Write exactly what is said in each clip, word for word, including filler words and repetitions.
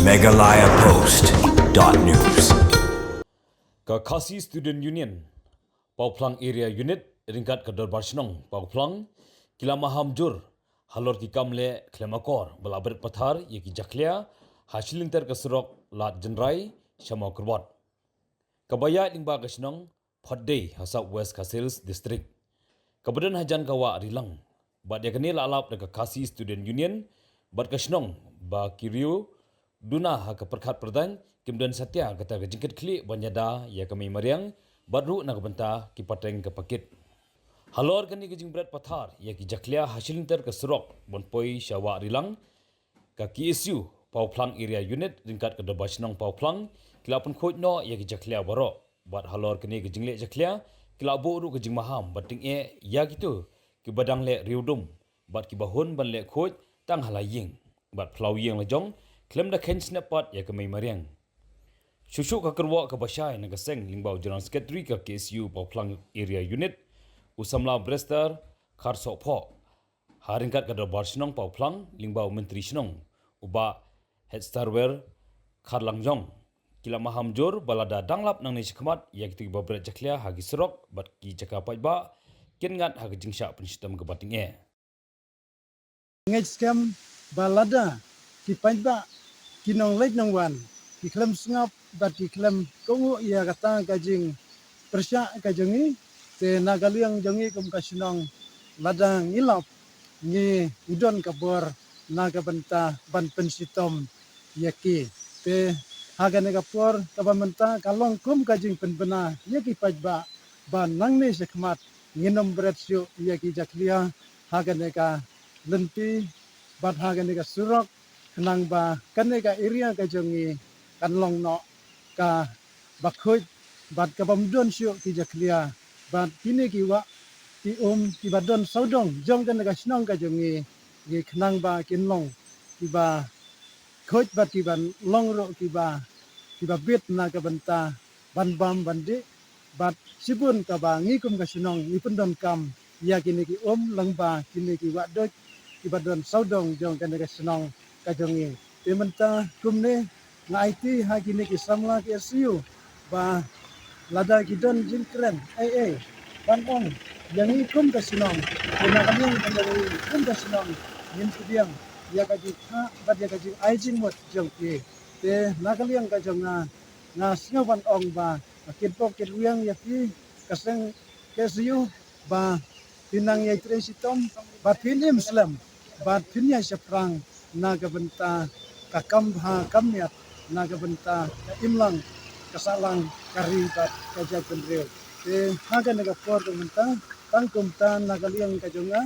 Meghalaya Post dot news. Ka Khasi Student Union Pawphlang Area Unit ryngkat ka Dorbar Shnong Pawphlang ki la maham jur halor ki kam leh khlem akor ba la bret pathar ïa ki jakhlia ha shilynter ka surok Lad Jynrai sha Mawkyrwat, kaba ïaid lyngba ka shnong Phodei ha South West Khasi Hills District, kaba don hajan ka wah Rilang. Bad ïa kane la lap da ka Khasi Student Union bad ka shnong ba ki riew duna ha ka pyrkhat pyrdaiñ kim don satia kata ka jingkitkhlieh ban ïada ïa ka mei mariang bad ruh na ka bynta ki pateng ka pakit. Halor kane ka jingbret pathar ïa ki jakhlia ha shilynter ka surok ban poi sha wah Rilang, ka K S U Pawphlang Area Unit ryngkat ka Dorbar Shnong Pawphlang ki la pynkhuid noh ïa ki jakhlia baroh. Bad halor kane ka jingleh jakhlia ki la buh ruh ka jingmaham bad tyngeh ïa kito kiba dang leh riew dum bad kiba hun ban leh khuid tang ha la ïing bad phlaw ïing la jong khlem da kheiñ snep pat ïa ka mei mariang. Shuh shuh ka kyrwoh kaba shai na ka seng lyngba u General Secretary ka K S U Pawphlang Area Unit, u samla Brester Kharsohphoh, ha ryngkat ka Dorbar Shnong Pawphlang lyngba u Myntri Shnong u Bah Hetstarwer Kharlangjong, ki la maham jur ba lada dang lap nangne shakhmat ïa kito kiba bret jakhlia ha ki surok bad ki jaka paidbah, kin ngat ha ka jingshah pynshitom kaba tyngeh. Ngeit skhem ba lada ki paidbah ki nongleit nongwan ki khlem sngap bad ki khlem kohnguh ïa kata ka jingpyrshah ka jong ngi, te na ka liang jong ngi kum ka shnong, lada ngi lap, ngi don ka bor na ka bynta ban pynshitom ïa ki. Te ha kane ka por kaba mynta ka long kum ka jingpynbna ïa ki paidbah ba nangne shakhmat ngin ym bret shuh ïa ki jakhlia ha kane ka lynti bad ha kane ka surok, khnang ba kane ka area ka jong ngi kan long noh kaba khuid bad kaba ym don shuh ki jakhlia bad kine ki wah ki um kiba don sawdong jong kane ka shnong ka jong ngi, ngi khnang ba kin long kiba khuid bad kiba long ruh kiba, kiba bit na ka bynta ban bam ban dih. Bad shibun kaba ngi kum ka shnong ngi pyndonkam ïa kine ki um lyngba kine ki wah duh kiba don sawdong jong kane ka shnong ka jong ngi. Te mynta kumne nga aiti ha kine ki samla ki S U ba lada ki don jingkren ei ei ban ong ïa ngi kum ka shnong, te na ka liang ka jong ngi kum ka shnong ngin pdiang ïa ka jingthah bad ïa ka jingai jingmut jong ki. Te na ka liang ka jong nga, nga sngew ban ong ba nga kitbok kitwiang ïa phi ka seng K S U ba phin nang ïai trei shitom bad phin im slem bad phin ïai shaphrang na ka bynta ka kam bha kam miat, na ka bynta ka imlang ka sahlang ka ri bad ka jaitbynriew. Te ha kane ka por ka mynta tang kumta na ka liang ka jong nga,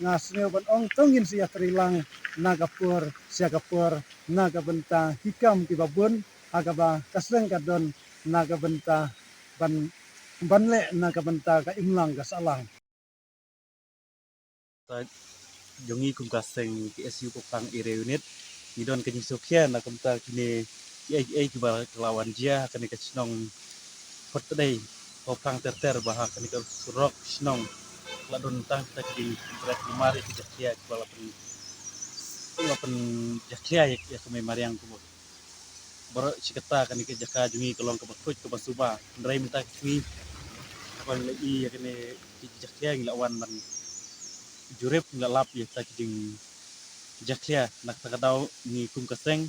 nga sngew ban ong to ngin sa ïatrei lang na ka por sha ka por na ka bynta ki kam kiba bun ha kaba ka seng ka don na ka bynta ban, ban leh na ka bynta ka imlang ka sahlang. Jong ngi kum ka seng K S U Pawphlang Area Unit ngi don ka jingsngewkhia na ka bynta kine kiei kiei kiba ka la wan jia ha kane ka shnong Phodei Pawphlang ter ter ba ha kane ka surok shnong la don tang kita ki jingbret namar ïa ki jakhlia kiba la pyn, la pynjakhlia ïa ka mei mariang kumba baroh shi katta kane ka jaka jong ngi ka long kaba khuid kaba suba. Hynrei mynta ka sngi haba ngi la ïohi ïa kane ki jakhlia ngi la wan ban jurip, ngi la lap ïa kita ki jingjakhlia. Na kata ka daw ngi kum ka seng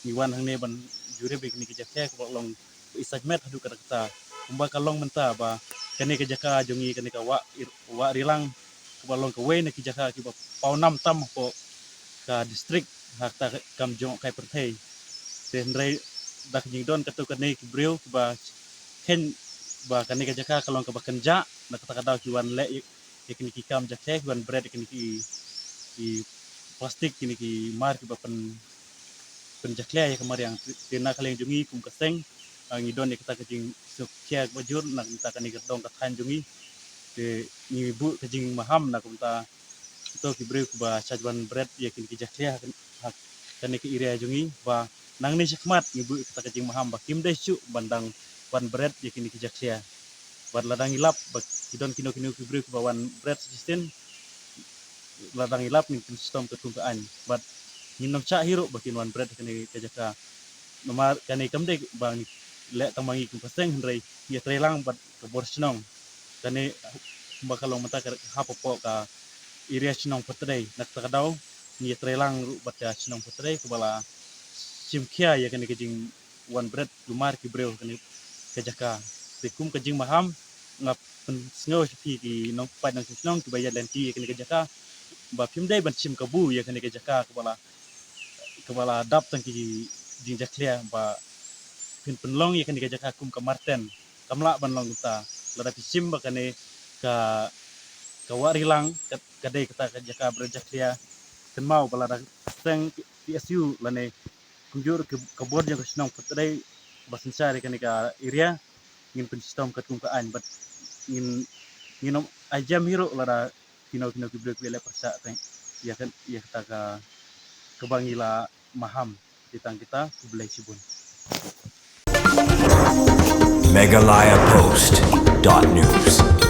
ngi wan hangne ban jurip ïa kine ki jakhlia kaba long ba i sait met haduh katta katta. Kumba ka long mynta ba kane ka jaka jong ngi kane ka wah, wah Rilang kaba long kawei na ki jaka kiba paw nam tam hapoh ka district ha kata ka kam jong ka pyrthei. Te hynrei da ka jingdon katto katne ki briew kiba kheiñ ba kane ka jaka ka long kaba kynjah, na kata ka daw ki wan leh ïa kine ki kam jakhlia, ki wan bret ïa kine ki, ki plastik, kine ki mar kiba pyn, pynjakhlia ïa ka mariang. Te na ka liang jong ngi kum ka seng, ah, ngi don ïa kata ka jingsngewkhia kaba jur na ka bynta kane ka dong ka thaiñ jong ngi. Te ngi buh ka jingmaham na ka bynta kito ki briew kiba shait wan bret ïa kine ki jakhlia ha kane ka area jong ngi ba nangne shakhmat ngi buh kata ka jingmaham ba kim dei shuh ban dang wan bret ïa kine ki jakhlia. Bad lada ngi lap ba ki don kino kino ki briew kiba wan bret shisien, lada ngi lap ngin pynshitom katkum ka aiñ. Bad Ngin ym shah hi ruh ba kin wan bret ha kane ka jaka. Namar kane kam dei ba ngi leh tang ma ngi kum ka seng, hynrei ngi ïatreilang bad ka bor shnong. Kane kumba ka long mynta ka hap hapoh ka area shnong Patdei. Na kata ka daw ngi ïatreilang ruh bad ka shnong Patdei kaba la shim khia ïa kane ka jingwan bret jumar ki briew ha kane ka jaka. Te kum ka jingmaham, nga pynsngew sha phi ki nongpaid nongshong shnong kiba ïaid lynti ïa kane ka jaka ba phim dei ban shim kabu ïa kane ka jaka kaba la, kaba la dap tang ki jingjakhlia, ba phin pynlong ïa kane ka jaka kum ka marten. Kam lah ban long kumta. Lada phi shim ba kane ka, ka Wah Rilang ka, ka dei kata ka jaka bret jakhlia, kynmaw ba lada seng P S U lane kumjuh ruh ka bor jong ka shnong Patdei ba synshar ïa kane ka area, ngin pynshitom katkum ka aiñ bad ngin, ngin ym ai jem hi ruh lada kino kino ki briew kiba leh pyrshah teng ïa ka, ïa kata ka, kaba ngi la maham. Te tang kita, khublei shibun. Meghalaya Post dot news.